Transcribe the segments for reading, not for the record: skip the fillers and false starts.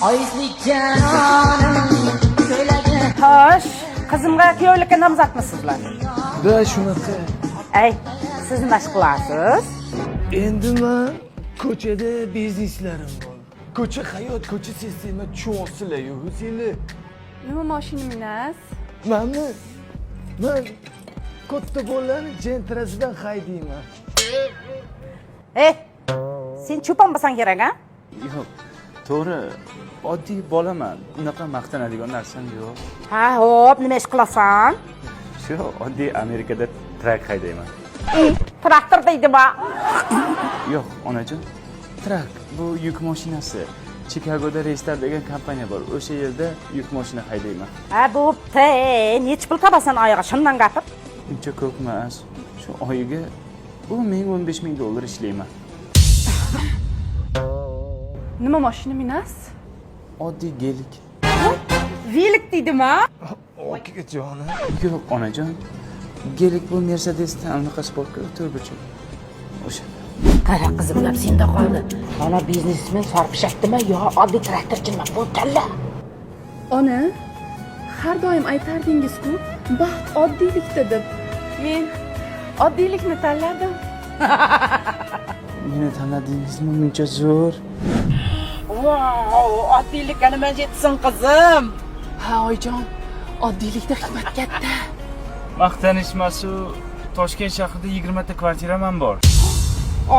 Oylik janonim ko'ylagi. Xo'sh, qizimga kuyovlikka nomzodmisizlar? Да, shunaqa. Ay, siz nima ish qilasiz? Endi man ko'chada bizneslarim bor. Ko'cha hayot, ko'cha sistema tushunyapsizlar-yu, o'zinglar. Nima mashina minasiz? Manmi? Man katta bolalarni Gentrasidan haydayman. Ey, sen cho'pon bo'lsang kerak, a? Yo'q, to'g'ri, oddiy bolaman. Unaqa maqtanadigan narsam yo'q. Ha, hop, nima ish qilasan? Shu oddiy Amerikada truck haydayman. Traktor deydimi? Yo'q, onajon, truck bu yuk mashinasi. Chikagoda Reystar degan kompaniya bor. O'sha yerda yuk mashina haydayman. Ha, bo'pti. Nechi pul topasan oyiga, shundan gapir. Uncha ko'p emas. Shu oyiga 10 ming, 15 ming dollar ishlayman. Nima mashina minasiz? Oddiy Gelik. Velik deydimi? Okajonim. Yo'q, onajon. Gelik bu Mercedesdan unaqa sportga turbochi. O'sha. Qara, qizim, gap senda qoldi. Mana biznesmen sarpishakdimi yo oddiy traktorchimi? Bu tanla. Ona, har doim aytardingiz-ku, baxt oddiylikda deb. Men oddiylikni tanladim. Meni tanladingizmi, muncha zo'r? Vau, oddiylikka nima jetsin, qizim? Ha, oyijon, oddiylikda hikmat katta. Maqtanishmasu, Toshkent shahrida 20 ta kvartiram ham bor.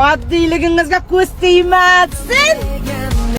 Oddiyligingizga ko'z tegmasin.